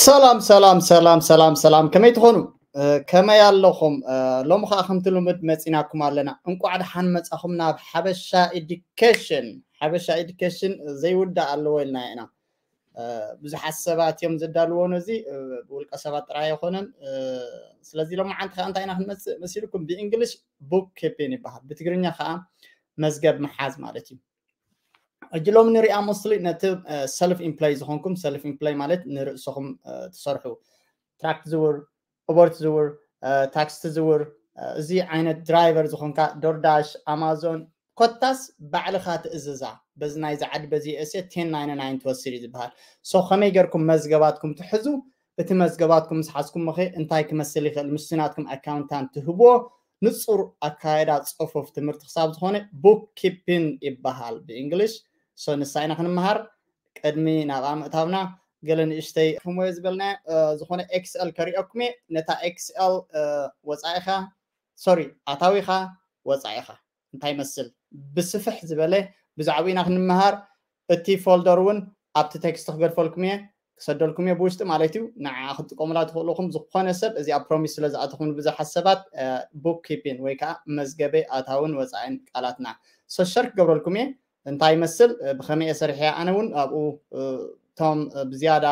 ሰላም ሰላም ሰላም ሰላም ሰላም፣ ከመይ ትኾኑ? ከመይ ኣለኹም? ሎሚ ከዓ ከምቲ ልሙድ መፂናኩም ኣለና። እንቋዕ ደሓን መፃኹም ናብ ሓበሻ ኤዱኬሽን። ሓበሻ ኤዱኬሽን ዘይውዳእ ኣለዎ ኢልና ኢና። ብዙሓት ሰባት እዮም ዘዳልዎ ነዚ። ብውልቀ ሰባት ጥራይ ኣይኮነን። ስለዚ ሎማዓንቲ ከዓ እንታይ ኢና ክንመፅእ መሲልኩም? ብእንግሊሽ ቡክ ኪፒን ይበሃል፣ ብትግርኛ ከዓ መዝገብ ምሓዝ ማለት እዩ። ሕጂ ሎሚ ንሪኣ ሞስትሊ ነቲ ሰልፍ ኢምፕሎይ ዝኾንኩም፣ ሰልፍ ኢምፕሎይ ማለት ንርእስኹም ትሰርሑ፣ ትራክት ዝውር፣ ኡበር ትዝውር፣ ታክሲ ትዝውር፣ እዚ ዓይነት ድራይቨር ዝኾንካ፣ ዶርዳሽ፣ ኣማዞን፣ ኮታስ ባዕልኻ ትእዝዛ። በዚ ናይዚ ዓዲ በዚ ዩኤስኤ ቴን ናይንቲ ናይን ትወስድ እዩ ዝበሃል። ሶ ከመይ ጌርኩም መዝገባትኩም ትሕዙ? እቲ መዝገባትኩም ምስ ሓዝኩም ኸ እንታይ ክመስል ይኽእል? ምስቲ ናትኩም ኣካውንታንት ትህብዎ ንጹር ኣካይዳ ጽፉፍ ትምህርቲ ክሳብ ዝኾነ ቡክ ኪፒን ይበሃል ብእንግሊሽ። ሶ ንሳ ኢና ክንመሃር። ቅድሚ ናብኣ ምእታውና ገለ ንእሽተይ ከምወዮ ዝበልና ዝኾነ ኤክስኤል ከሪኦኩም እየ። ነታ ኤክስኤል ወፃኢኻ፣ ሶሪ፣ ኣታዊኻ ወፃኢኻ እንታይ ይመስል ብስፍሕ ዝበለ ብዛዕባኡ ኢና ክንመሃር። እቲ ፎልደር እውን ኣብቲ ቴክስት ክገድፈልኩም እየ፣ ክሰደልኩም እየ ብውሽጢ ማለት እዩ። ንዓ ክትጥቀሙላ ትኽእሉ ኢኹም። ዝኾነ ሰብ እዚኣ ፕሮሚስ ስለ ዝኣተኹም ንብዙሓት ሰባት ቡክ ኪፒን ወይ ከዓ መዝገበ ኣታውን ወፃእን ቃላትና ሶ ሸር ክገብረልኩም እየ። እንታይ ይመስል፣ ብኸመይ እየ ሰሪሐ፣ ኣነ እውን ኣብኡ እቶም ብዝያዳ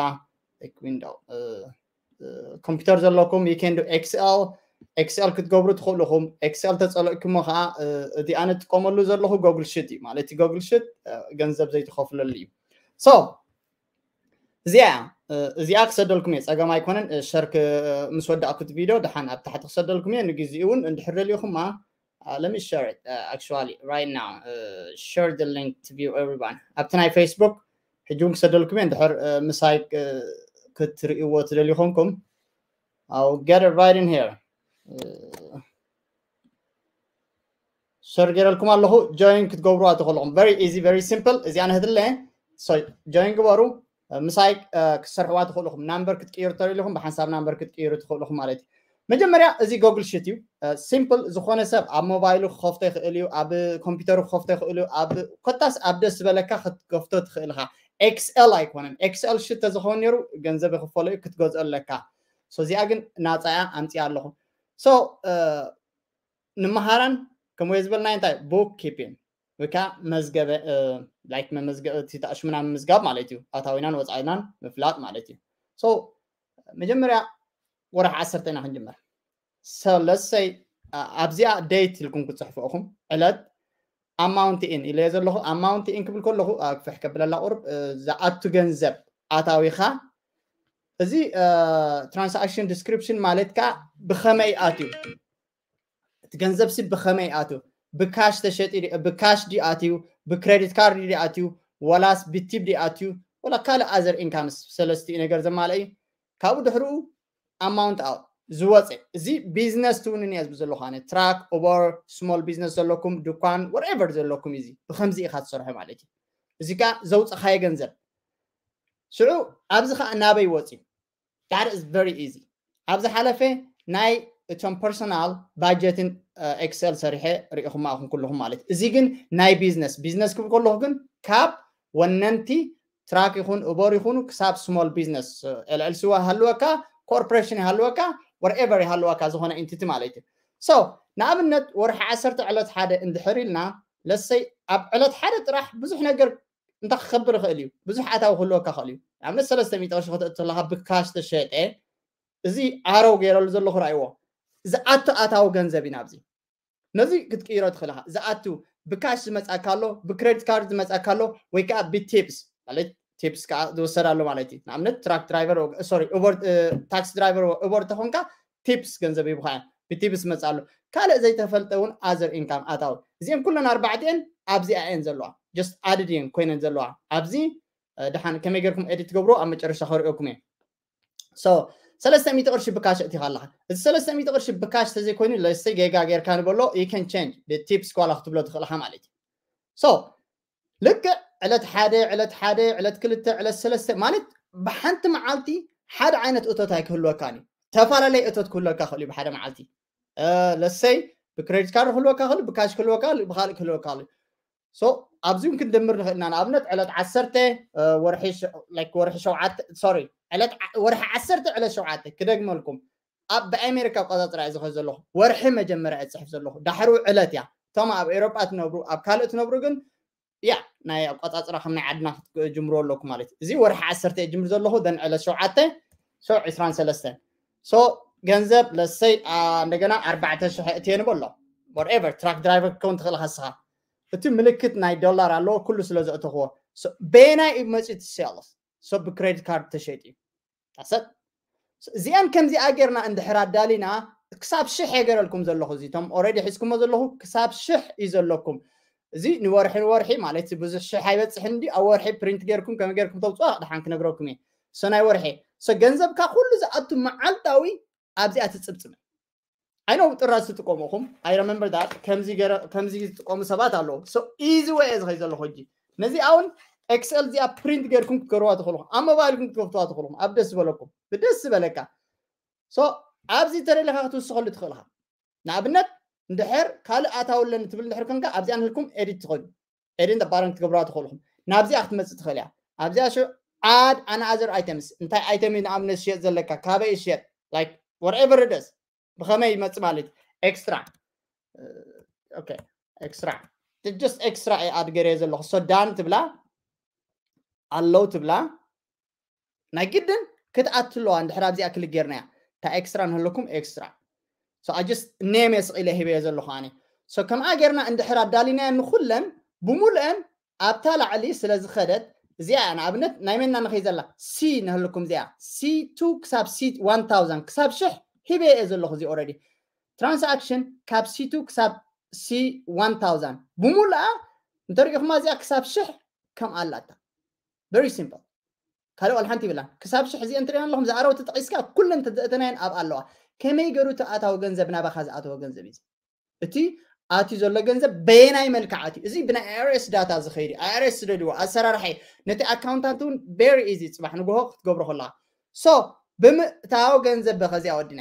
ዊንዶ ኮምፒውተር ዘለኩም you can do ኤክስኤል። ኤክስኤል ክትገብሩ ትኽእሉ ኢኹም። ኤክስኤል ተፀለእኩሞ ከዓ እቲ ኣነ እጥቀመሉ ዘለኹ ጎግል ሽት እዩ ማለት እዩ። ጎግል ሽት ገንዘብ ዘይትኸፍለሉ እዩ። ሶ እዚኣ እዚኣ ክሰደልኩም እየ፣ ፀገም ኣይኮነን። ሸር ምስ ወዳእኩት ቪዲዮ ደሓን ኣብ ታሕቲ ክሰደልኩም እየ። ንግዚኡ እውን እንድሕር ደሊኹማ let me share it actually right now, share the link to view everyone። ኣብቲ ናይ ፌስቡክ ሕጂ እውን ክሰደልኩም እየ። እንድሕር ምሳይ ክትርእይዎ ትደልዩ ኮንኩም I'll get it right in here። ሸር ገይረልኩም ኣለኹ። ጆይን ክትገብሩዋ ትኽእሉ ኢኹም። Very easy, very simple። እዚኣ ንህድለ ጆይን ግበሩ። ምሳይ ክትሰርሕዋ ትኽእሉ ኢኹም። ናምበር ክትቅይሩ ተደሊኹም ብሓንሳብ ናምበር ክትቅይሩ ትኽእሉ ኢኹም ማለት እዩ። መጀመርያ እዚ ጎግል ሽት እዩ። ሲምፕል፣ ዝኾነ ሰብ ኣብ ሞባይሉ ክኸፍቶ ይኽእል እዩ፣ ኣብ ኮምፒውተሩ ክኸፍቶ ይኽእል እዩ፣ ኣብ ኮታስ ኣብ ደስ ዝበለካ ክትከፍቶ ትኽእል ኢኻ። ኤክስኤል ኣይኮነን። ኤክስኤል ሽት ተዝኸውን ነይሩ ገንዘብ ይኽፈሎ እዩ፣ ክትገዝኦ ኣለካ። ሶ እዚኣ ግን ናፃ እያ፣ ኣምፅኣ ኣለኹ። ሶ ንመሃራን ከምኡ ዝበልናዮ እንታይ ቡክ ኪፒን ወይ ከዓ መዝገበ ላይክ መመዝገበ እቲ ተኣሽሙና ምምዝጋብ ማለት እዩ። ኣታዊናን ወፃኢናን ምፍላጥ ማለት እዩ። ሶ መጀመርያ ወርሒ ዓሰርተ ኢና ክንጅመር። ሰለሰይ ኣብዚኣ ዴት ኢልኩም ክትፅሕፉ ኢኹም። ዕለት ኣማውንት ኢን ኢለ ዘለኹ። ኣማውንት ኢን ክብል ከለኹ ኣግፍሕ ከብለላ ቁርብ ዝኣቱ ገንዘብ ኣታዊኻ እዚ ትራንሳክሽን ዲስክሪፕሽን ማለት ከዓ ብኸመይ ኣትዩ እቲ ገንዘብ ሲ ብኸመይ ኣትዩ? ብካሽ ተሸጢ ድዩ? ብካሽ ድዩ ኣትዩ? ብክሬዲት ካርድ ድዩ ኣትዩ? ወላስ ብቲፕ ድዩ ኣትዩ? ወላ ካልእ ኣዘር ኢንካምስ ሰለስቲኡ ነገር ዘማልአ እዩ። ካብኡ ድሕሪኡ ኣማውንት ኣውት ዝወፀ እዚ ቢዝነስ ትውንን እያ ዝብል ዘለኹ ኣነ። ትራክ፣ ኡበር፣ ስሞል ቢዝነስ ዘለኩም፣ ድኳን፣ ወርኤቨር ዘለኩም እዩ። እዚ ብኸምዚ ኢኻ ትሰርሖ ማለት እዩ። እዚ ከዓ ዘውፅኻዮ ገንዘብ ሽዑ ኣብዚ ከዓ ናበይ ወፅዩ? That is very easy። ኣብ ዝሓለፈ ናይ እቶም ፐርሶናል ባጀትን ኤክሰል ሰሪሐ ሪኢኹማ ኣኹም ኩልኹም ማለት እዩ። እዚ ግን ናይ ቢዝነስ ቢዝነስ ክብል ከለኹ ግን ካብ ወነንቲ ትራክ ይኹን ኡበር ይኹኑ ክሳብ ስሞል ቢዝነስ ኤልኤልሲ ሃልወካ ኮርፖሬሽን ይሃልወካ ወርኤቨር ይሃልወካ ዝኾነ ኢንቲቲ ማለት እዩ። ሶ ንኣብነት ወርሒ ዓሰርተ ዕለት ሓደ እንድሕር ኢልና ለሰይ ኣብ ዕለት ሓደ ጥራሕ ብዙሕ ነገር እንታይ ክኸብር ይኽእል እዩ? ብዙሕ ኣታዊ ክህልወካ ይኽእል እዩ። ንኣብነት ሰለስተ ሚእቲ ቅርሺ ከተእቱ ከለኻ ብካሽ ተሸጠ እዚ ኣረው ገይረሉ ዘለኹ ራእይዎ ዝኣቱ ኣታዊ ገንዘብ እዩ ናብዚ ነዚ ክትቅይሮ ትኽእል ኢኻ። ዝኣቱ ብካሽ ዝመጻካ ኣሎ፣ ብክሬዲት ካርድ ዝመጻካ ኣሎ ወይ ከዓ ብቲፕስ ማለት ቲፕስ ከዓ ዝወሰድ ኣሎ ማለት እዩ። ንኣብነት ትራክ ድራይቨር ሶሪ ኡበር ታክሲ ድራይቨር ኡበር ተኾንካ ቲፕስ ገንዘብ ይብኻ እዮም ብቲፕስ መጽ ኣሎ። ካልእ ዘይተፈልጠ እውን ኣዘር ኢንካም ኣታዊ እዚአን ኩለን ኣርባዕቲአን ኣብዚኣ እየን ዘለዋ። ጀስት ኣድድ እየን ኮይነን ዘለዋ ኣብዚ ድሓን ከመይ ጌርኩም ኤዲት ትገብሩ ኣብ መጨረሻ ከርእየኩም እየ። ሶ ሰለስተ ሚእቲ ቅርሺ ብካሽ እቲኻ ኣለኻ። እዚ ሰለስተ ሚእቲ ቅርሺ ብካሽ ተዘይኮይኑ ለሰይ ጌጋ ጌርካ ንበሎ you can change ብቲፕስ ኳላ ክትብሎ ትኽእልኻ ማለት እዩ። ሶ ልክዕ ዕለት ሓደ ዕለት ሓደ ዕለት ክልተ ዕለት ሰለስተ ማለት ብሓንቲ መዓልቲ ሓደ ዓይነት እቶት ኣይክህልወካን እዩ። ተፈላለየ እቶት ክህልወካ ክእል እዩ ብሓደ መዓልቲ። ለሰይ ብክሬዲት ካርድ ክህልወካ ክእል፣ ብካሽ ክህልወካ ክእል፣ ብካልእ ክህልወካ ክእል። ሶ ኣብዚ እውን ክንድምር ንኽእል ኢና። ንኣብነት ዕለት ዓሰርተ ወርሒ ሸውዓተ፣ ሶሪ፣ ዕለት ወርሒ ዓሰርተ ዕለት ሸውዓተ ክደግመልኩም። ኣብ ብኣሜሪካ ኣቆፃፅራ እየ ዝኸ ዘለኹ፣ ወርሒ መጀመርያ እፅሕፍ ዘለኹ፣ ዳሕሩ ዕለት እያ። እቶም ኣብ ኤሮጳ ትነብሩ፣ ኣብ ካልእ ትነብሩ ግን ያ ናይ ኣቆፃፅራ ከም ናይ ዓድና ክትጅምሩ ኣለኩም ማለት እዩ። እዚ ወርሒ ዓሰርተ እየ ጅምር ዘለኹ፣ ደን ዕለት ሸውዓተ፣ ሶ ዕስራን ሰለስተን። ሶ ገንዘብ ለሰይ እንደገና ኣርባዕተ ሽሕ እትየ ንበሎ። ወርኤቨር ትራክ ድራይቨር ክከውን ትኽእል ከስኻ፣ እቲ ምልክት ናይ ዶላር ኣለዎ፣ ኩሉ ስለ ዘእተኽዎ። በየናይ እዩ መፅኡ እቲ ሴልስ? ሶ ብክሬዲት ካርድ ተሸይጡ እዩ። ዳሰት እዚኣን ከምዚኣ ጌርና እንድሕር ኣዳሊና ክሳብ ሽሕ የገረልኩም ዘለኹ፣ እዚቶም ኦረዲ ሒዝኩሞ ዘለኹ ክሳብ ሽሕ እዩ ዘለኩም። እዚ ንወርሒ ንወርሒ ማለት ብዙሕ ሽሕ ኣይበፅሕን እንዲ ኣብ ወርሒ ፕሪንት ጌርኩም ከመይ ጌርኩም ተውፅዋ ድሓን ክነግረኩም እየ። ሶ ናይ ወርሒ ሶ ገንዘብካ ኩሉ ዝኣቱ መዓልታዊ ኣብዚኣ ትፅብፅብ። ኣይኖ ጥራዝ ትጥቀሙ ኹም ኣይ ረመምበር ዳት ከምዚ ዝጥቀሙ ሰባት ኣለዉ። ሶ ኢዚ ወይ እየ ዝኸይ ዘለኹ ሕጂ ነዚ ኣውን ኤክስኤል እዚኣ ፕሪንት ጌርኩም ክትገርዋ ትኽእልኹም፣ ኣብ ሞባይልኩም ክትከፍትዋ ትኽእልኹም፣ ኣብ ደስ ዝበለኩም ብደስ ዝበለካ። ሶ ኣብዚ ተደሊኻ ክትውስኸሉ ትኽእልኻ። ንኣብነት እንድሕር ካልእ ኣታዊ ኣለኒ ትብል እንድሕር ኮንካ ኣብዚኣ ንህልኩም ኤዲት ትኽእሉ፣ ኤዲት ባረን ክትገብርዋ ትኽእልኹም። ናብዚኣ ክትመፅእ ትኽእል እያ። ኣብዚኣ ሽዑ ኣድ ኣናዘር ኣይተምስ እንታይ ኣይተም እዩ ንኣብነት ሽየጥ ዘለካ፣ ካበይ ሽየጥ፣ ላይክ ወርኤቨር ደስ ብኸመይ ይመፅእ ማለት ኤክስትራ ኤክስትራ ጀስት ኤክስትራ እየ ኣድ ገይረ ዘለኹ። ሶ ዳን ትብላ ኣለው ትብላ ናይ ግድን ክትኣትለዋ እንድሕር ኣብዚኣ ክልክ ጌርናያ እታ ኤክስትራ ንህለኩም ኤክስትራ ሶ ጀስት ኔም የስቒለ ሂበዮ ዘለኹ ኣነ። ሶ ከምኣ ጌርና እንድሕር ኣዳሊናያ ንኩለን ብሙሉአን ኣብታ ላዕሊ ስለ ዝኸደት እዚኣ ንኣብነት ናይ መና ንኸይ ዘላ ሲ ንህልኩም እዚኣ ሲ ቱ ክሳብ ሲ ዋን ታውዛንድ ክሳብ ሽሕ ሂበ እየ ዘለኹ። እዚ ኦረዲ ትራንሳክሽን ካብ ሲ ቱ ክሳብ ሲ ዋን ታውዛንድ ብሙሉኣ እንተሪኢኹማ እዚኣ ክሳብ ሽሕ ከም ኣላታ ቨሪ ሲምፕል። ካልእ ዋላ ሓንቲ ይብላን። ክሳብ ሽሕ እዚአን ትሪኣን ኣለኹም ዝኣረው ተጠቒስካ ኩለን ተዘእተናየን ኣብ ኣለዋ። ከመይ ገሩ እቲ ኣታዊ ገንዘብ ናባኻ ዝኣተወ ገንዘብ እዩ። እቲ ኣትዩ ዘሎ ገንዘብ በየናይ መልክዕ ኣትዩ? እዚ ብናይ ኣይኣርኤስ ዳታ ዝኸይድ እዩ። ኣይኣርኤስ ስደድዎ ኣሰራርሓ እዩ። ነቲ ኣካውንታንት እውን ቨሪ ኢዚ ጽባሕ ንግሆ ክትገብሮ ከለኻ። ሶ ብምእታው ገንዘብ በኸዚያ ወዲና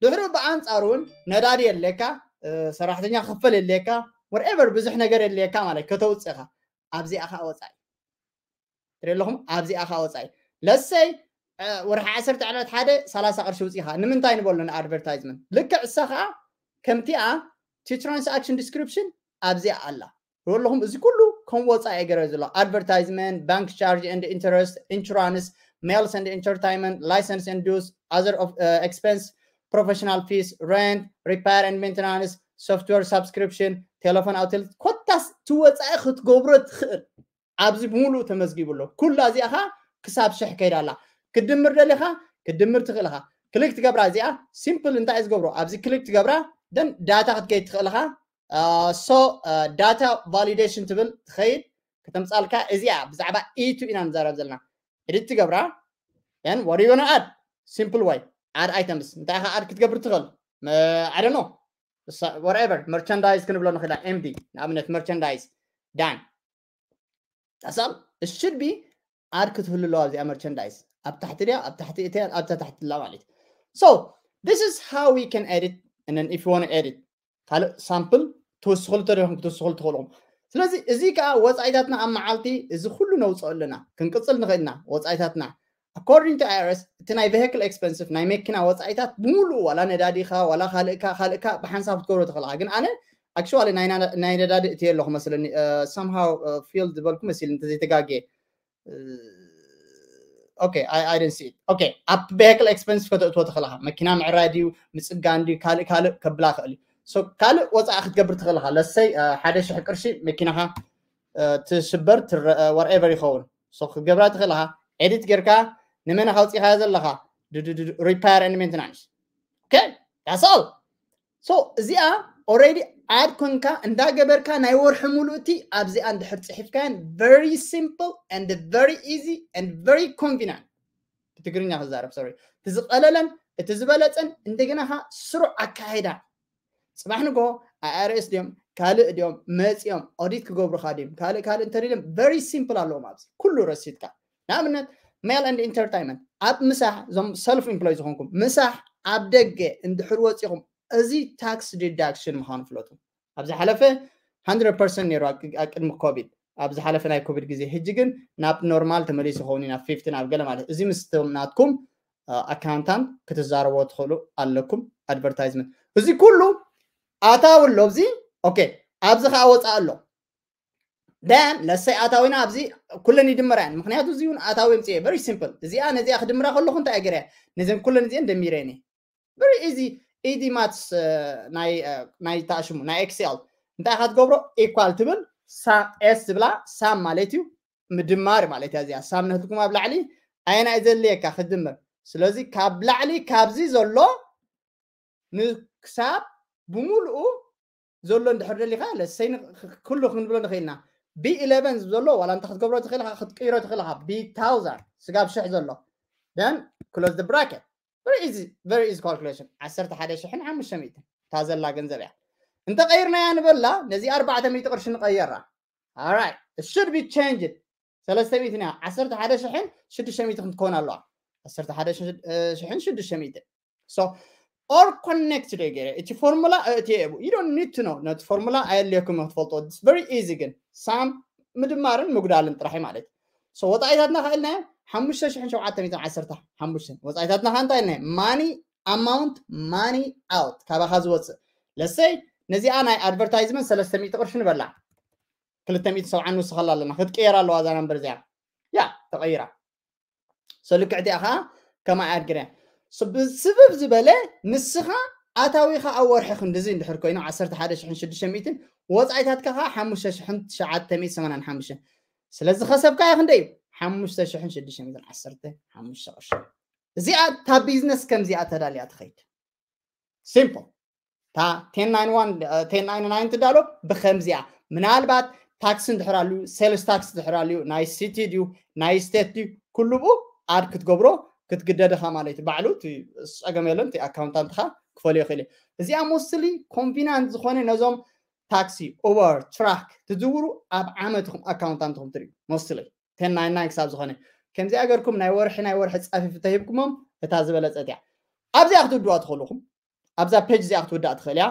ድሕሪኡ ብኣንጻሩ እውን ነዳዲ የድልየካ፣ ሰራሕተኛ ክፈል የድልየካ፣ ወርኤቨር ብዙሕ ነገር የድልየካ ማለት ከተውፅእኻ ኣብዚኣ ከዓ ወፃኢ ትርኢ ኣለኹም ኣብዚኣ ከዓ ወፃኢ ለሰይ ወርሒ ዓሰርተ ዕለት ሓደ ሰላሳ ቅርሺ ውፅኢኻ ንምንታይ ንበሎ ንኣድቨርታይዝመንት ልክዕ እሳ ከዓ ከምቲኣ እቲ ትራንስኣክሽን ዲስክሪፕሽን ኣብዚኣ ኣላ ኣለኹም እዚ ኩሉ ከም ወፃኢ ገረ ዘሎ advertisement, bank charge and interest, insurance, meals and entertainment, license and dues, other expense, professional fees, rent, repair and maintenance, software subscription, ቴሌፎን ኣውቴል ኮታስ ትወፃኢ ክትገብሮ ትኽእል ኣብዚ ብምሉእ ተመዝጊቡ ኣሎ። ኩላ እዚኣኻ ክሳብ ሽሕ ከይዳ ኣላ። ክድምር ደሊኻ ክድምር ትኽእል ኢኻ። ክሊክ ትገብራ እዚኣ ሲምፕል እንታይ ዝገብሮ ኣብዚ ክሊክ ትገብራ ደን ዳታ ክትከይድ ትኽእል ኢኻ። ሶ ዳታ ቫሊዴሽን ትብል ትኸይድ ከተምፃልካ እዚኣ ብዛዕባ ኢቱ ኢና ንዛረብ ዘለና። ኤዲት ትገብራ ን what you gonna add simple way add items እንታይ ኢኻ ኣድ ክትገብር ትኽእል። I don't know whatever merchandise ክንብሎ ንኽእላ ኤምዲ ንኣብነት merchandise done that's all it should be ኣድ ክትህሉ ኣለዋ እዚኣ መርቸንዳይዝ ኣብ ታሕቲ ድያ ኣብ ታሕቲ እትያ ኣብ ታሕቲ ላ ማለት so this is how we can edit and then if you want to edit ካልእ ሳምፕል ትውስኽሉ ተደኹም ክትውስኽሉ ትኽእልኹም ስለዚ እዚ ከዓ ወፃኢታትና ኣብ መዓልቲ እዚ ኩሉ ነውፅኦ ኣለና ክንቅፅል ንኽእልና ወፃኢታትና according to ኣይኣርኤስ እቲ ናይ vehicle expensive ናይ መኪና ወፃኢታት ብምሉእ ዋላ ነዳዲኻ ዋላ ካልእካ ካልእካ ብሓንሳብ ክትገብሮ ትኽእልኻ ግን ኣነ actually ናይ ነዳዲ እትየ ኣለኹ መስለኒ somehow field ዝበልኩ መሲል እንተዘይተጋግየ okay I, I didn't see it okay ኣብ vehicle expense ከተእትዎ ትኽእልኻ መኪና ምዕራይ ድዩ ምፅጋን ድዩ ካልእ ካልእ ከብላ ክእል እዩ ካልእ ወፃኢ ክትገብር ትኽእልኻ ለሰይ ሓደ ሽሕ ቅርሺ መኪናኻ ትስበር whatever ይኸውን ክትገብራ ትኽእልኻ ኤዲት ጌርካ ንመን ካውፂኻዮ ዘለኻ repair and maintenance okay that's all so እዚኣ already ኣድ ኮንካ እንዳገበርካ ናይ ወርሒ ሙሉእ እቲ ኣብዚኣ እንድሕር ፅሒፍካያን very simple and very easy and very convenient ብትግርኛ ክዛረብ sorry እቲ ዝቐለለን እቲ ዝበለፀን እንደገና ኻ ስሩዕ ኣካይዳ ፅባሕ ንጎ ኣይኣርኤስ ድዮም ካልእ ድዮም መፂኦም ኦዲት ክገብሩኻ ድዮም ካልእ ካልእ እንተደልዮም very simple ኣለዎም ኣብዚ ኩሉ ረሲትካ ንኣብነት mail and entertainment ኣብ ምሳሕ እዞም self employed ዝኾንኩም ምሳሕ ኣብ ደገ እንድሕር ወፂኹም፣ እዚ tax deduction ምዃኑ ፍለጡ። ኣብ ዝሓለፈ hundred percent ነይሩ ኣብ ቅድሚ ኮቪድ፣ ኣብ ዝሓለፈ ናይ ኮቪድ ግዜ። ሕጂ ግን ናብ ኖርማል ተመሊሱ ይኸውን እዩ፣ ናብ fifty፣ ናብ ገለ ማለት። እዚ ምስ ናትኩም ኣካውንታንት ክትዛረቦ ትኽእሉ ኣለኩም። ኣድቨርታይዝመንት፣ እዚ ኩሉ ኣታዊ ኣሎ። እዚ ኦኬ፣ ኣብዚ ከዓ ወፃእ ኣሎ። ደን ለሰይ ኣታዊና ኣብዚ ኩለን ይድምራ እየን። ምክንያቱ እዚ እውን ኣታዊ ምፅእ very simple። እዚኣ ነዚኣ ክድምራ ከለኹ እንታይ እገርያ? ነዘን ኩለን እዚአን ደሚረ እየ። Very easy, easy maths። ናይ ታሽሙ ናይ ኤክሴል እንታይ ኢካ ትገብሮ? ኢኳል ትብል፣ ኤስ ትብላ፣ ሳም ማለት እዩ፣ ምድማር ማለት እያ። እዚኣ ሳም ነህልኩም ኣብ ላዕሊ ኣየና እዩ ዘድልየካ ክትድምር? ስለዚ ካብ ላዕሊ ካብዚ ዘሎ ንክሳብ ብምሉኡ ዘሎ እንድሕር ደሊካ፣ ለሰይ ኩሉ ክንብሎ ንኽእልና። ቢ ኢለቨን ዘሎ ዋላ እንተ ክትገብሮ ትኽእል ኢኻ፣ ክትቅይሮ ትኽእል ኢኻ። ቢ ታውዛንድ ስጋብ ሽሕ ዘሎ፣ then close the bracket። Very easy, very easy calculation። ዓሰርተ ሓደ ሽሕን ሓሙሽተ ሚእትን እታ ዘላ ገንዘብ እያ። እንተቐይርናያ ንበላ፣ ነዚ ኣርባዕተ ሚእቲ ቅርሺ ንቐየራ። Alright, it should be changed። ሰለስተ ሚእቲ እያ፣ ዓሰርተ ሓደ ሽሕን ሽዱሽተ ሚእቲ ክትከውን ኣለዋ። ዓሰርተ ሓደ ሽሕን ሽዱሽተ ሚእቲ። So all connected ገይረ እቲ ፎርሙላ እቲ you don't need to know። ነቲ ፎርሙላ ኣየድልየኩም ክትፈልጦ። It's very easy። ግን ሳም ምድማርን ምጉዳልን ጥራሕ ማለት። So ወፃኢታትና ከ ኢልና ሓሙሽተ ሽሕን ሸውዓተ ሚእትን ዓሰርተ ሓሙሽተ። ወፃኢታትና ከ እንታይ ኢልና? Money amount፣ money out፣ ካባኻ ዝወፅእ። ለሰይ ነዚኣ ናይ ኣድቨርታይዝመንት ሰለስተ ሚእቲ ቅርሺ ንበላ፣ ክልተ ሚእቲ ሰብዓ ንውስኸላ ኣለና። ክትቅየር ኣለዋ እዛ ናምበር እዚኣ። ያ ተቐይራ። So ልክዕ እቲኣ ከዓ ከማይ ኣድግርያ። ስብብ ዝበለ ንስኻ ኣታዊኻ ኣብ ወርሒ ክንድዚ እንድሕር ኮይኑ ዓሰርተ ሓደ ሽሕን ሽዱሽተ ሚእትን፣ ወፃኢታትካ ከዓ ሓሙሽተ ሽሕን ትሽዓተ ሚእትን ሰማንያን ሓሙሽተን። ስለዚ ከሰብካዮ ክንደይ እዩ? ሓሙሽተ ሽሕን ሽዱሽተ ሚእትን ዓሰርተ ሓሙሽተ ቅርሺ። እዚኣ እታ ቢዝነስ ከምዚኣ ተዳልያ ትኸይድ። ሲምፕል። እታ ቴን ናይን ዋን፣ ቴን ናይን ናይን ትዳሎ ብከምዚኣ። ምናልባት ታክሲ እንድሕር ኣልዩ፣ ሴልስ ታክስ እንድሕር ኣልዩ፣ ናይ ሲቲ ድዩ ናይ ስቴት ድዩ፣ ኩሉ ብኡ ኣድ ክትገብሮ ክትግደድ ኢኻ ማለት እዩ። ባዕሉ እቲ ጸገም የለን፣ እቲ ኣካውንታንትኻ ክፈልዮ ይኽእል እዩ። እዚኣ ሞስትሊ ኮንቪናንት ዝኾነ ነዞም ታክሲ፣ ኡበር ትራክ ትዝውሩ ኣብ ዓመትኹም ኣካውንታንትኹም ትርእዩ። ሞስትሊ ቴን ናይን ናይን ክሳብ ዝኾነ ከምዚኣ ገርኩም ናይ ወርሒ ናይ ወርሒ ጻፊፍ ተሂብኩሞም፣ እታ ዝበለጸት እያ። ኣብዚኣ ክትውድዋ ትኽእሉ ኢኹም። ኣብዛ ፔጅ እዚኣ ክትውዳእ ትኽእል እያ።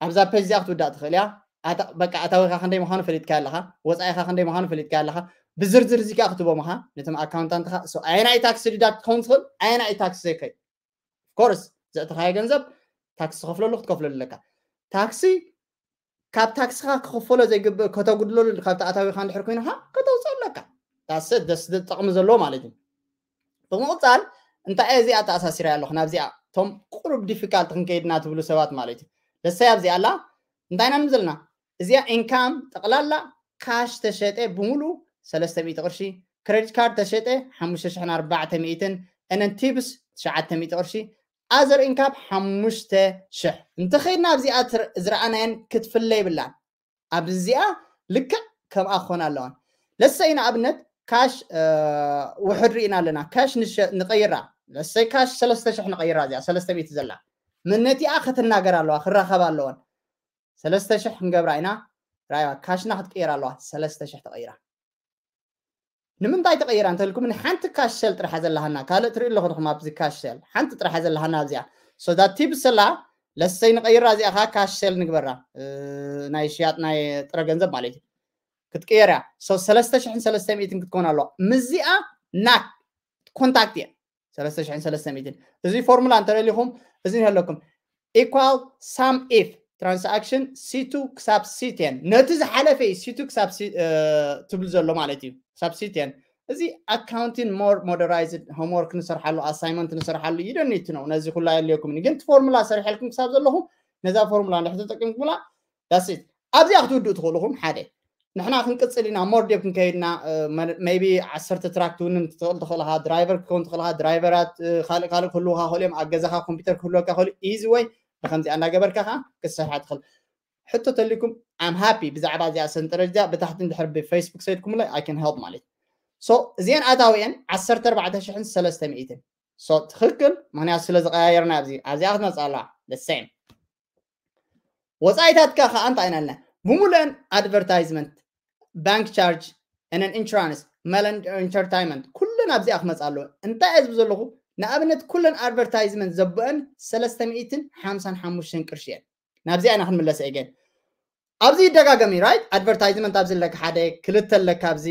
ኣብዛ ፔጅ እዚኣ ክትውዳእ ትኽእል እያ። ኣታ-፣ በቃ ኣታዊኻ ክንደይ ምዃኑ ፈሊጥካ ኣለኻ፣ ወፃኢኻ ክንደይ ምዃኑ ፈሊጥካ ኣለኻ። ብዝርዝር እዚ ከዓ ክትቦም ኢኻ ነቶም ኣካውንታንትኻ። So ኣየናይ ታክሲ ዲዳክት ክኸውን ትኽእል፣ ኣየናይ ታክሲ ዘይከይ። ኦፍኮርስ ዘእተኻዮ ገንዘብ ታክሲ ትኸፍለሉ ክትከፍለሉ ኣለካ። ታክሲ ካብ ታክስኻ ክኽፈሎ ዘይግብእ ከተጉድለሉ ካብቲ ኣታዊኻ እንድሕር ኮይንኻ ከተውፅእ ኣለካ። ታሰ ደስ ጥቕሚ ዘለዎ ማለት እዩ። ብምቕፃል እንታይ እየ እዚኣ ተኣሳሲራ ኣለኹ ናብዚኣ፣ እቶም ቁሩብ ዲፊካልት ክንከይድና ትብሉ ሰባት ማለት እዩ። ለሰይ ኣብዚኣ ኣላ። እንታይ ኢና ንብል ዘለና? እዚኣ ኢንካም ጠቕላላ ካሽ ተሸጠ ብምሉኡ ሰለስተ ሚእቲ ቅርሺ፣ ክሬዲት ካርድ ተሸጠ ሓሙሽተ ሽሕን ኣርባዕተ ሚእትን፣ እነን ቲፕስ ትሽዓተ ሚእቲ ቅርሺ፣ ኣዘር ኢንካም ሓሙሽተ ሽሕ። እንተኸይድና ኣብዚኣ ትር-፣ ዝረኣናየን ክትፍለ ይብላን። ኣብዚኣ ልክዕ ከምኣ ክኾና ኣለዋን። ለሰይ ንኣብነት ካሽ፣ እ፣ ውሕድ ርኢና ኣለና። ካሽ ንሸ-፣ ንቐይራ። ለሰይ ካሽ ሰለስተ ሽሕ ንቐይራ፣ እዚኣ ሰለስተ ሚእቲ ዘላ። ምን ነቲኣ ክትናገር ኣለዋ፣ ክራኸብ ኣለወን። ሰለስተ ሽሕ ክንገብራ ኢና። ራእይዋ፣ ካሽና ክትቀየር ኣለዋ። ሰለስተ ሽሕ ተቐይራ። ንምንታይ ተቐይራ እንተልኩም፣ ንሓንቲ ካሽ ሴል ጥራሕ ዘለሃና፣ ካልእ ትርኢ ኣለኹ ንኹም ኣብዚ ካሽ ሴል፣ ሓንቲ ጥራሕ ዘለሃና ኣብዚኣ። So that ቲፕስ ኣላ፣ ለሰይ ንቐይራ፣ እዚኣ ኸዓ ካሽ ሴል ንግበራ። እ፣ ናይ ሽያጥ ናይ ጥረ ገንዘብ ማለት እዩ። ክትቅየር እያ። So ሰለስተ ሽሕን ሰለስተ ሚእትን ክትኮን ኣለዋ። ምስዚኣ ናክ ኮንታክት እየ። ሰለስተ ሽሕን ሰለስተ ሚእትን። እዚ ፎርሙላ እንተደሊኹም፣ እዚ ኣለኩም። ኢኳል ሳም ኢፍ ትራንሳክሽን ሲ ቱ ክሳብ ሲ ቴን። ነቲ ዝሓለፈ እዩ ሲ ቱ ክሳብ ሲ-፣ እ፣ ትብሉ ዘሎ ማለት እዩ። ክሳብ ሲ ቴን። እዚ ኣካውንቲን ሞር ሞደራይዝድ ሆምወርክ ንሰርሓሉ፣ ኣሳይመንት ንሰርሓሉ፣ you don't need to know። ነዚ ኩላ የድልየኩም። ግን እቲ ፎርሙላ ሰሪሐልኩም ክሳብ ዘለኹም፣ ነዛ ፎርሙላ እንድሕር ተጠቂምኩምላ፣ that's it። ኣብዚኣ ክትውድኡ ትኽእሉ ኢኹም፣ ሓደ። ንሕና ክንቅጽል ኢና፣ ሞር ዴፕ ክንከይድና፣ እ፣ መ-፣ ሜይቢ ዓሰርተ ትራክ ትውንን ትኽእል፣ ትኽእል ኢኻ፣ ድራይቨር ክኸውን ትኽእል ኢኻ፣ ድራይቨራት፣ እ፣ ካልእ፣ ካልእ ክህልውኻ ይኽእሉ እዮም፣ ኣብ ገዛኻ ኮምፒውተር ክህልወካ ይኽእሉ፣ ኢዚ ወይ ብኸምዚኣ እናገበርካ ኸዓ ክትሰርሓ ትኽእል። ሕቶ ተልይኩም፣ I'm happy ብዛዕባ እዚኣ ሰንጠረዥ እዚኣ፣ ብታሕቲ እንድሕር ብፌስቡክ ሰይድኩምለይ፣ I can help ማለት እዩ። So፣ እዚአን ኣታዊአን ዓሰርተ ኣርባዕተ ሽሕን ሰለስተ ሚእትን። So፣ ትኽክል፣ ምኽንያቱ ስለ ዝቐያየርና ኣብዚ፣ ኣብዚኣ ክትመጽእ ኣለዋ፣ the same። ወፃኢታትካ ከዓ እንታይ ኢና ኣለና? ብምሉአን ኣድቨርታይዝመንት፣ ባንክ ቻርጅ፣ እነን ኢንሹራንስ፣ መለን ኢንተርታይንመንት፣ ኩለን ኣብዚኣ ክመፃ ኣለዎ። እንታይ እየ ዝብል ዘለኹ? ንኣብነት ኩለን ኣድቨርታይዝመንት ዘብአን ሰለስተ ሚእትን ሓምሳን ሓሙሽተን ቅርሺ እየን። ናብዚኣ ኢና ክንምለስ። ኤገን ኣብዚ ይደጋገም እዩ፣ right? ኣድቨርታይዝመንት ኣብዚ ኣለካ፣ ሓደ ክልተ ኣለካ፣ ኣብዚ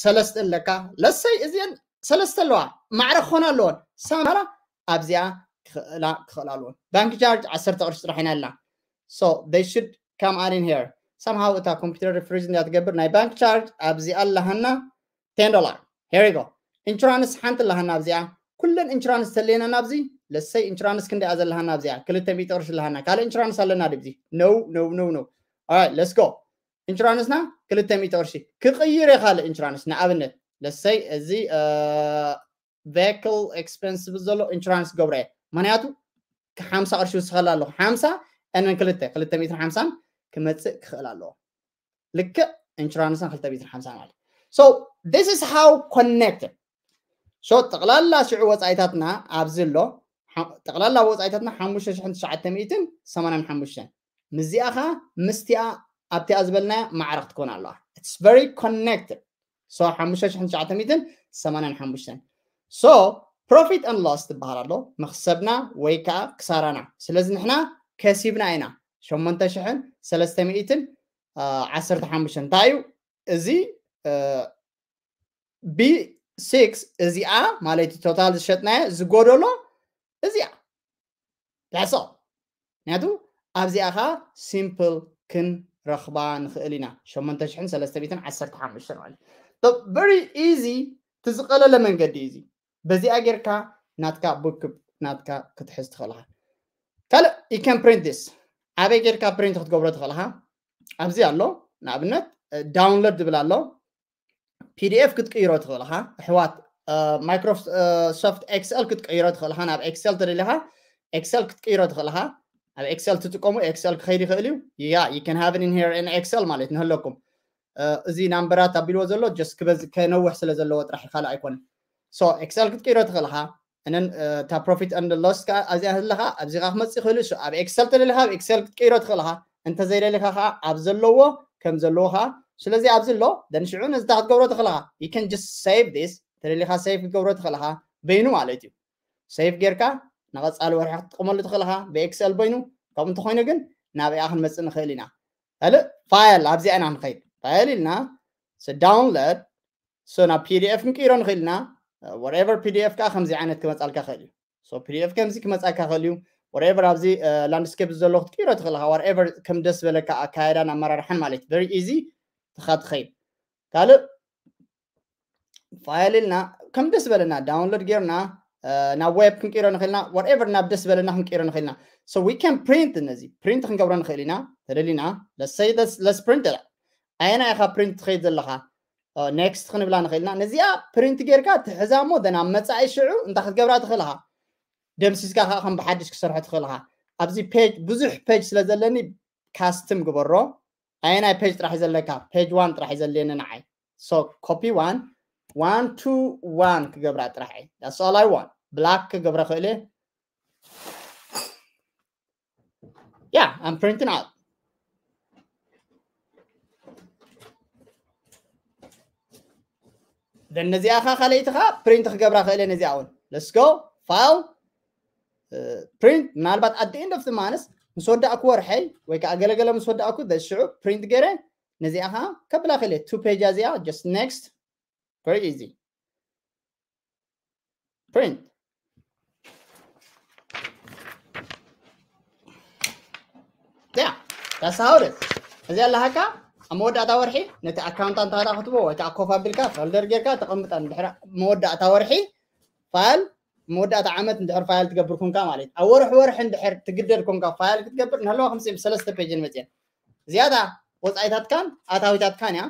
ሰለስተ ኣለካ። ለሰይ እዚአን ሰለስተ ኣለዋ፣ ማዕረ ክኾና ኣለዎን። ሳማራ ኣብዚኣ ክኽእላ ኣለዎን። ባንክ ቻርጅ ዓሰርተ ቅርሺ ጥራሕ ኢና ኣላ። So they should come out in here somehow። እታ ኮምፒውተር ሪፍሪዝ እንዳ ትገብር ናይ ባንክ ቻርጅ ኣብዚኣ ኣለሃና፣ ten dollar። Here you go። ኢንሹራንስ ሓንቲ ኣለሃና ኣብዚኣ። ኩለን ኢንሹራንስ ተለየና ናብዚ። ለሰይ ኢንሹራንስ ክንደይ እያ ዘለሃና ኣብዚኣ? ክልተ ሚእቲ ቅርሺ ኣለሃና። ካልእ ኢንሹራንስ ኣለና ድብዚ? No, no, no, no. Alright, let's go። ኢንሹራንስና ክልተ ሚእቲ ቅርሺ። ክቕይር እየ ካልእ ኢንሹራንስ፣ ንኣብነት ለሰይ እዚ ቬክል ኤክስፐንስ ዝብል ዘሎ ኢንሹራንስ ክገብሮ እየ። ምክንያቱ ሓምሳ ቅርሺ ይውስኸላ ኣለኹ። ሓምሳ and then ክልተ፣ ክልተ ሚእትን ሓምሳን ክመፅእ ክኽእል ኣለዎ። ልክዕ ኢንሹራንስና ክልተ ሚእትን ሓምሳን ማለት። So this is how connected። So ጠቕላላ ሽዑ ወፃኢታትና ኣብዚ ኣሎ። ጠቕላላ ወፃኢታትና ሓሙሽተ ሽሕን ትሽዓተ ሚእትን ሰማንያን ሓሙሽተን። ምስዚኣ ኸዓ ምስቲኣ ኣብቲኣ ዝበልናያ ማዕረ ክትኮን ኣለዋ። It's very connected። So ሓሙሽተ ሽሕን ትሽዓተ ሚእትን ሰማንያን ሓሙሽተን። So profit and loss ትበሃል ኣሎ፣ መኽሰብና ወይ ከዓ ክሳራና። ስለዚ ንሕና ከሲብና ኢና ሸሞንተ ሽሕን ሰለስተ ሚእትን ዓሰርተ ሓሙሽተን። እንታይ እዩ እዚ? ቢ ሲክስ እዚኣ ማለት እዩ ቶታል ዝሸጥናዮ ዝጎደሎ እዚኣ። That's all። ምክንያቱ ኣብዚኣ ኸዓ ሲምፕል ክንረኽባ ንኽእል ኢና። ሸሞንተ ሽሕን ሰለስተ ሚእትን ዓሰርተ ሓሙሽተን ማለት እዩ። Very easy። እቲ ዝቐለለ መንገዲ እዩ እዚ። በዚኣ ጌርካ ናትካ ቡክ ናትካ ክትሕዝ ትኽእል ኢኻ። ካልእ you can print this። ኣበይ ጌርካ ፕሪንት ክትገብሮ ትኽእል ኢኻ? ኣብዚ ኣሎ። ንኣብነት ዳውንሎድ ዝብል ኣሎ። ፒዲኤፍ ክትቅይሮ ትኽእል ኢኻ። ኣሕዋት ማይክሮሶፍት ኤክስኤል ክትቀይሮ ትኽእል ኢኻ። ናብ ኤክስኤል ተደሊኻ ኤክስኤል ክትቅይሮ ትኽእል ኢኻ። ኣብ ኤክስኤል ትጥቀሙ ኤክስኤል ክኸይድ ይኽእል እዩ። Yeah, you can have it in here in Excel ማለት ንህለኩም። እዚ ናምበራት ኣቢልዎ ዘሎ just ክበዝ ከነውሕ ስለ ዘለዎ ጥራሕ ካልእ ኣይኮነን። So ኤክስኤል ክትቅይሮ ትኽእል ኢኻ። እነን እታ ፕሮፊት and ሎስ ከኣ ኣብዚኣ ኣለኻ፣ ኣብዚኻ ክመጽእ ይኽእል እዩ። So ኣብ ኤክሰል ተደሊኻ ኣብ ኤክሰል ክትቅይሮ ትኽእል ኢኻ። እንተዘይደሊኻ ከኣ ኣብ ዘለዎ ከም ዘለዎ ከኣ። ስለዚ ኣብዚ ኣሎ፣ then ሽዑ ነዚ እንታይ ክትገብሮ ትኽእል ኢኻ? You can just save this። ተደሊኻ ሴቭ ክትገብሮ ትኽእል ኢኻ። በይኑ ማለት እዩ። ሴቭ ጌርካ ንቐጻሊ ወርሒ ክትጥቀመሉ ትኽእል ኢኻ ብኤክሰል በይኑ። ከምኡ እንተኾይኑ ግን ናብኣ ክንመጽእ ንኽእል ኢና። ካልእ ፋይል ኣብዚኣ ኢና ክንኸይድ። ፋይል ኢልና ዳውንሎድ። So ናብ ፒዲኤፍ ክንቅይሮ ንኽእል ኢና። Whatever ፒዲኤፍ ከኣ ከምዚ ዓይነት ክመጻልካ ይኽእል እዩ። So ፒዲኤፍ ከምዚ ክመጻካ ይኽእል እዩ። Whatever ኣብዚ ላንድስኬፕ ዘሎ ክትቅይሮ ትኽእል ኢኻ። Whatever ከም ደስ ዝበለካ ኣካያዳን ኣመራርሓን ማለት እዩ። Very easy ኢኻ ትኸይድ። ካልእ ፋይል ኢልና ከም ደስ በለና ዳውንሎድ ጌርና ናብ ዌብ ክንቅይሮ ንኽእል ኢና። Whatever ናብ ደስ በለና ክንቅይሮ ንኽእል ኢና። So we can print እነዚ ፕሪንት ክንገብሮ ንኽእል ኢና ተደሊና። Let's say let's print it. ኣየናይ ኢኻ ፕሪንት ትኸይድ ዘለኻ? ኔክስት ክንብላ ንኽእል ኢና። ነዚኣ ፕሪንት ጌርካ ትሕዛ እሞ then ኣብ መጻኢ ሽዑ እንታይ ክትገብራ ትኽእል ኢኻ? ደምሲስካ ከዓ ከም ብሓድሽ ክሰርሖ ትኽእል ኢኻ። ኣብዚ ፔጅ ብዙሕ ፔጅ ስለ ዘለኒ ካስትም ግበሮ። ኣየናይ ፔጅ ጥራሕ እዩ ዘለካ? ፔጅ ዋን ጥራሕ እዩ ዘድልየኒ ንዓይ። So ኮፒ ዋን፣ ዋን ቱ ዋን ክገብራ ጥራሕ እየ። That's all I want። ብላክ ክገብረ ክእል እየ። Yeah, I'm printing out። Then ነዚኣ ኸዓ ካልኣይቲ ኸዓ ፕሪንት ክገብራ ክእል እየ ነዚኣ እውን። Let's go። ፋይል ፕሪንት። ምናልባት at the end of the month ምስ ወዳእኩ ወርሐይ ወይ ከዓ ገለገለ ምስ ወዳእኩ ሽዑ ፕሪንት ገይረ ነዚኣ ኸዓ ከብላ ክእል እየ። ቱ ፔጅ እዚኣ just next። Very easy። ፕሪንት። Yeah, that's how it is። እዚ ኣለሃካ ኣብ መወዳእታ ወርሒ ነቲ ኣካውንታንት ሃዳ ክትቦ ወይ ከዓ ኮፍ ኣቢልካ ፎልደር ጌርካ ተቐምጣ። እንድሕር መወዳእታ ወርሒ ፋይል፣ መወዳእታ ዓመት እንድሕር ፋይል ትገብር ኮንካ ማለት እዩ። ኣብ ወርሒ ወርሒ እንድሕር ትግደድ ኮንካ ፋይል ክትገብር ንህለዋ ከምዚ ሰለስተ ፔጅን መፅየን። እዚኣታ ወፃኢታትካን ኣታዊታትካን እያ።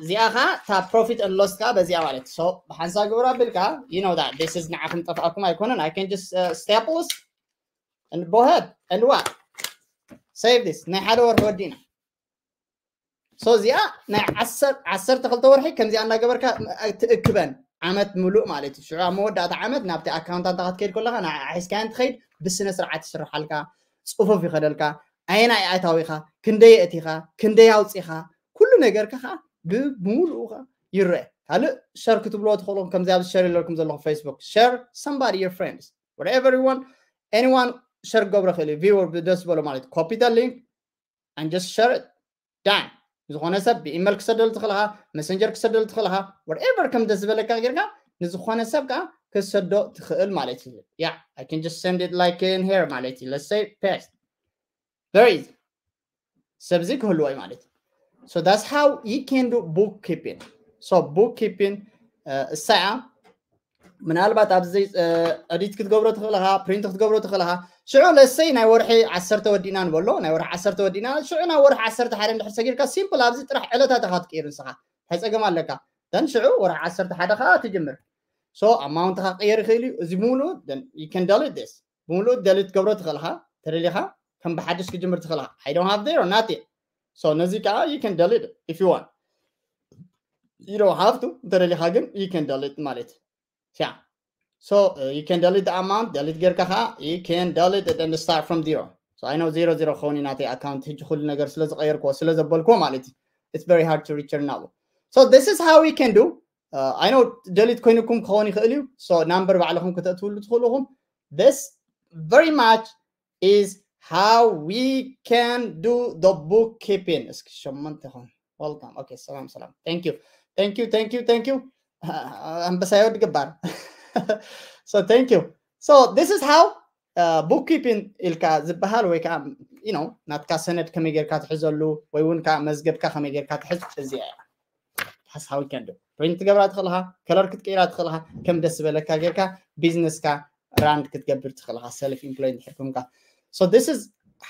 እዚኣ ኸዓ እታ ፕሮፊት and ሎስ ከኣ በዚኣ ማለት። So ብሓንሳብ ግብር ኣቢልካ you know that this is ንዓኹም ጠፍኣኩም ኣይኮነን። I can just staples and go ahead and what? Save this። ናይ ሓደ ወርሒ ወዲና። So እዚኣ ናይ ዓሰርተ ክልተ ወርሒ ከምዚኣ እናገበርካ ትእክበን ዓመት ምሉእ ማለት እዩ። ሽዑ ኣብ መወዳእታ ዓመት ናብቲ ኣካውንታንት ክትከይድ ከለኻ ንዓ ሒዝካያን ትኸይድ። ብስነ ስርዓት ይስርሓልካ፣ ጽፉፍ ይኸደልካ። ኣየናይ ኣታዊኻ፣ ክንደይ ኣእቲኻ፣ ክንደይ ኣውጺኻ፣ ኩሉ ነገርካ ኸዓ ብምሉኡ ኸዓ ይረአ። ካልእ share ክትብልዎ ትኽእሉ። ከምዚ ኣብዚ share ኢለኩም ዘለኹ Facebook share somebody your friends whatever you want anyone share ክገብሮ ይኽእል እዩ። Viewer ደስ ዝበሎ ማለት copy the link and just share it done። ዝኾነ ሰብ ብኢሜል ክሰደሉ ትኽእልኻ፣ መሰንጀር ክሰደሉ ትኽእልኻ፣ whatever ከም ደስ ዝበለካ ጌርካ ንዝኾነ ሰብ ከዓ ክሰዶ ትኽእል ማለት እዩ። Yeah, I can just send it like in here ማለት እዩ። Let's say paste. Very easy. ሰብዚ ክህልዎ እዩ ማለት እዩ። So that's how you can do bookkeeping. So bookkeeping እሳያ ምናልባት ኣብዚ edit ክትገብሮ ትኽእል ኢኻ፣ print ክትገብሮ ትኽእል ኢኻ። ሽዑ let's say ናይ ወርሒ ዓሰርተ ወዲእና ንበሎ፣ ናይ ወርሒ ዓሰርተ ወዲእና፣ ሽዑ ናብ ወርሒ ዓሰርተ ሓደ እንድሕር ሰጊርካ simple ኣብዚ ጥራሕ ዕለታት ኢኻ ትቅይር ንስኻ። እንታይ ጸገም ኣለካ? Then ሽዑ ወርሒ ዓሰርተ ሓደ ኸዓ ትጅምር። So amount ኻ ክቅየር ይኽእል እዩ። እዚ ሙሉ then you can delete this. ብምሉኡ delete ገብሮ ትኽእል ኢኻ። ተደሊኻ ከም ብሓድሽ ክጅምር ትኽእል ኢኻ። I don't have there or nothing. So ነዚ ከዓ you can delete if you want. You don't have to. ተደሊኻ ግን you can delete ማለት እዩ። Yeah. So uh, you can delete the amount, delete ጌርካ ከዓ you can delete it and start from zero. So I know zero zero ክኸውን እዩ ናተይ account ሕጂ ኩሉ ነገር ስለ ዝቀየርክዎ ስለ ዘበልክዎ ማለት እዩ። It's very hard to return now. So this is how we can do. Uh, I know delete ኮይንኩም ክኸውን ይኽእል እዩ። So number ባዕልኹም ከተእትውሉ ትኽእሉ ኢኹም። This very much is how we can do the bookkeeping. እስኪ ሸሞንተ ይኹን። Welcome. Okay, ሰላም ሰላም። Thank you. Thank you, thank you, thank you. ኣንበሳ ይወድ ግባር። So thank you. So this is how uh, bookkeeping ኢልካ ዝበሃል ወይ ከዓ you know ናትካ ሰነድ ከመይ ጌርካ ትሕዘሉ ወይ እውን ከዓ መዝገብካ ከመይ ጌርካ ትሕዝ እዚኣ እያ። That's how you can do. Print ትገብራ ትኽእልኻ፣ color ክትቀይራ ትኽእልኻ፣ ከም ደስ ዝበለካ ጌርካ ቢዝነስካ run ክትገብር ትኽእልኻ self employed እንድሕር ኮንካ። So this is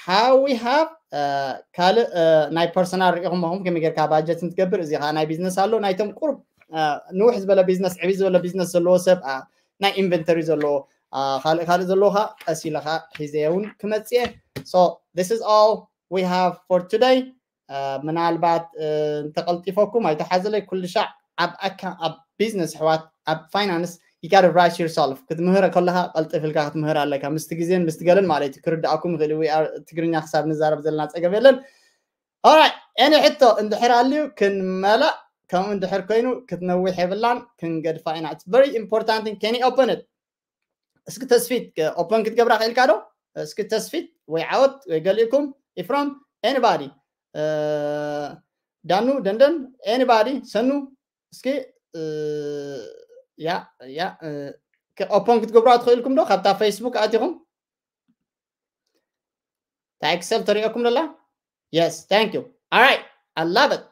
how we have uh, ካልእ uh, ናይ personal ርኢኹም ኹም ከመይ ጌርካ budget ትገብር። እዚ ከዓ ናይ ቢዝነስ ኣሎ። ናይቶም ቁሩብ uh, ንውሕ ዝበለ ቢዝነስ ዕብይ ዝበለ ቢዝነስ ዘለዎ ሰብ uh, ናይ inventory ዘለዎ uh, ካልእ ካልእ ዘለዎ ከዓ ቀስ ኢለ ከዓ ሒዘ እውን ክመፅእ እየ። So this is all we have for today. ምናልባት እንተቀልጢፈኩም ኣይተሓዘለይ ኩሉ ሻዕ ኣብ ኣካ ኣብ ቢዝነስ ኣሕዋት ኣብ ፋይናንስ you gotta rush yourself ክትምህር ከለካ ቀልጥፍ ኢልካ ክትምህር ኣለካ ምስቲ ግዜን ምስቲ ገለን ማለት እዩ። ክርድኣኩም ይኽእል እዩ። ትግርኛ ክሳብ ንዛረብ ዘለና ፀገም የለን። Alright, any ሕቶ እንድሕር ኣልዩ ክንመላእ ከምኡ እንድሕር ኮይኑ ክትነዊሕ የብላን ክንገድፋ ኢና። It's very important thing. Can you open it? እስኪ ተስፊት open ክትገብራ ክእልካ ዶ? እስኪ ተስፊት ወይ ዓወት ወይ ገሊእኩም ኢፍሮም anybody ዳኑ ደንደን anybody ሰኑ እስኪ ያ ያ open ክትገብራ ትኽእልኩም ዶ ካብታ ፌስቡክ ኣቲኹም? እታ ኤክሰል ተሪኦኩም ደላ? Yes, thank you. Alright, I love it.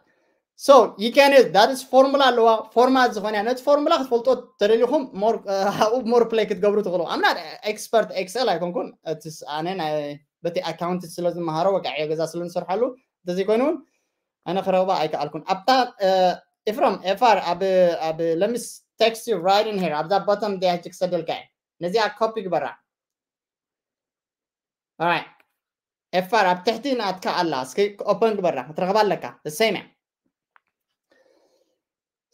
So you can use that is formula ኣለዋ። ፎርማት ዝኾነ ነቲ ፎርሙላ ክትፈልጦ ተደሊኹም ኣብኡ more play ክትገብሩ ትኽእሉ። I'm not expert ኤክሰል ኣይኮንኩን። ኣነ ናይ በቲ ኣካውንት ስለ ዝመሃሮ ወቃዕ ገዛ ስለ ንሰርሓሉ እንተዘይኮይኑ እውን ኣነ ክረኽባ ኣይከኣልኩን። ኣብታ ኤፍሮም ኤፋር ኣብ ኣብ let me text you right in here ኣብዛ bottom ዲያ ሕጂ ክሰደልካ እየ። ነዚኣ ኮፒ ግበራ። Alright. ኤፋር ኣብ ትሕቲ ናትካ ኣላ። እስኪ open ግበራ ክትረኽባ ኣለካ። The same እያ።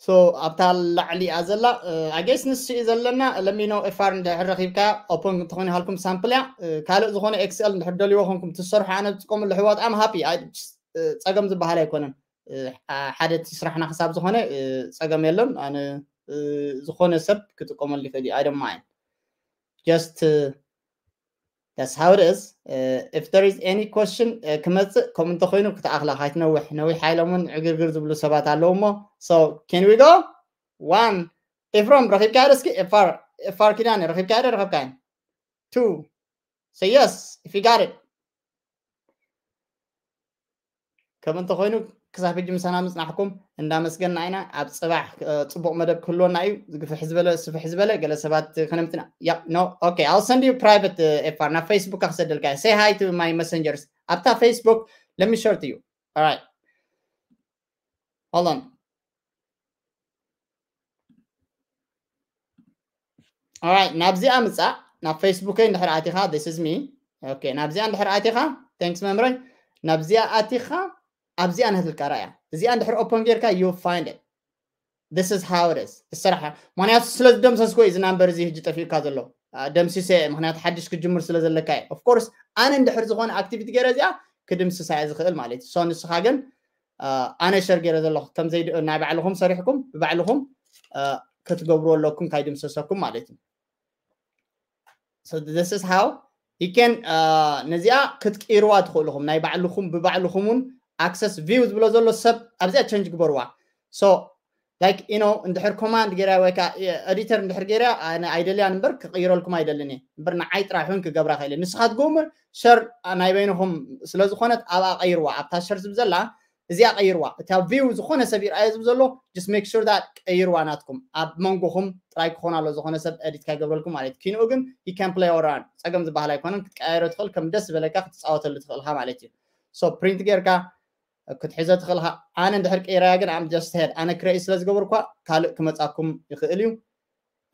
So ኣብታ ላዕሊ እያ ዘላ። I guess ንሱ እዩ ዘለና። Let me know ኤፋር እንድሕር ረኺብካ open እንተኾይኑ ሃልኩም ሳምፕል እያ። ካልእ ዝኾነ ኤክስኤል እንድሕር ደልይዎ ኮንኩም ትሰርሑ ኣነ ዝጥቀመሉ ሕዋት I'm happy። ጸገም ዝበሃል ኣይኮነን። ሓደ እቲ ስራሕና ክሳብ ዝኾነ ጸገም የለን። ኣነ ዝኾነ ሰብ ክጥቀመሉ ይኽእል እዩ። I don't mind. Just uh, that's how it is. Uh, if there is any question uh, ክመፅእ ከምኡ እንተኮይኑ ክትኣኽላ ካይትነውሕ ነዊሕ ሓይሎም እውን ዕግርግር ዝብሉ ሰባት ኣለዉ እሞ so can we go one ኤፍሮም ረኺብካ ዶ እስኪ ኤፋር ኤፋር ኪዳነ ረኺብካ ዶ ረኸብካ two say yes if you got it ከም እንተኮይኑ ክሳብ ሕጂ ምሳና ምፅናሕኩም እንዳመስገንና ኢና። ኣብ ፅባሕ ፅቡቅ መደብ ክህልወና እዩ። ዝግፍሕ ዝበለ ስፍሕ ዝበለ ገለ ሰባት ከነምትና no okay I'll send you private ኤፋር ናብ ፌስቡክ ክሰደልካ say hi to my messengers ኣብታ ፌስቡክ let me share to you. Alright, hold on. Alright, ናብዚኣ ምፃእ ናብ ፌስቡከይ እንድሕር ኣቲኻ this is me okay ናብዚኣ እንድሕር ኣቲኻ thanks መምረይ ናብዚኣ ኣቲኻ ኣብዚኣ ንህትልካ ራእያ እዚኣ እንድሕር open ጌርካ you find it. This is how it is ዝሰራሕ ምክንያቱ ስለ ዝደምሰስኮ እዩ እዚ ናምበር እዚ ህጂ ጠፊእካ ዘሎ ደምሲሰ ምክንያቱ ሓድሽ ክጅምር ስለ ዘለካ እዩ of course ኣነ እንድሕር ዝኾነ ኣክቲቪቲ ገይረ እዚኣ ክድምስሳ እየ ዝኽእል ማለት እዩ so ንስኻ ግን ኣነ ሸር ገይረ ዘለኹ ከምዘይ ናይ ባዕልኹም ሰሪሕኩም ብባዕልኹም ክትገብሩ ኣለኩም ካይድምሰሰኩም ማለት እዩ። So this is how you can ነዚኣ ክትቅይርዋ ትኽእልኹም ናይ ባዕልኹም ብባዕልኹም እውን access view ዝብሎ ዘሎ ሰብ ኣብዚኣ change ግበርዋ። So like you know እንድሕር command ገይራ ወይ ከዓ editor እንድሕር ገይራ ኣይደልያን እምበር ክቕይረልኩም ኣይደልን እየ እምበር ንዓይ ጥራሕ እውን ክገብራ ክእል ንስኻትኩም share ናይ በይንኹም ስለዝኾነት ኣብኣ ቀይርዋ ኣብታ share ዝብ ዘላ እዚኣ ቀይርዋ እታ view ዝኾነ ሰብ ይርኣየ ዝብ ዘሎ just make sure that ቀይርዋ ናትኩም ኣብ መንጎኹም ጥራይ ክኾን ኣሎ ዝኾነ ሰብ edit ካይገብረልኩም ማለት እዩ። ኪንኡ ግን you can play around ጸገም ዝበሃል ኣይኮነን ክትቀያየሮ ትኽእል ከም ደስ ዝበለካ ክትፃወተሉ ትኽእልካ ማለት እዩ። So print ጌርካ ክትሕዞ ትኽእልካ ኣነ እንድሕር ቀይረያ ግን I'm just head ኣነ create ስለ ዝገበርኳ ካልእ ክመፃኩም ይኽእል እዩ።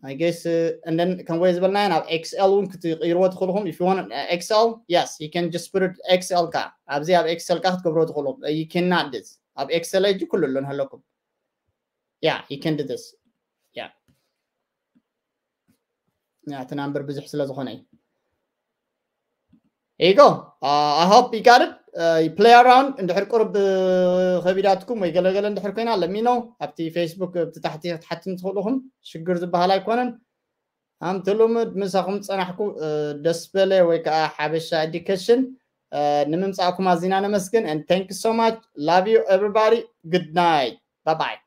I guess and then ከም ወይ ዝበልናዮ ናብ Excel እውን ክትቅይርዎ ትኽእልኹም if you want Excel yes you can just put it Excel ካ ኣብዚ ኣብ Excel ካ ክትገብርዎ ትኽእልኹም you cannot this ኣብ Excel እጅ ኩሉ ኣሎ ንህለኩም yeah you can do this yeah yeah እቲ number ብዙሕ ስለ ዝኾነ እዩ There you go. Uh, I hope you got it. Uh, you play around እንድሕር ቁርብ ከቢዳትኩም ወይ ገለገለ እንድሕር ኮይና let me know ኣብቲ Facebook ብቲ ታሕቲ ክትሓትም ትኽእልኹም ሽግር ዝበሃል ኣይኮነን። ኣምቲ ልሙድ ምሳኹም ዝፀናሕኩ ደስበለ ወይ ከዓ ሓበሻ education ንምምፃእኩም ኣዚና ነመስግን and thank you so much love you everybody good night bye bye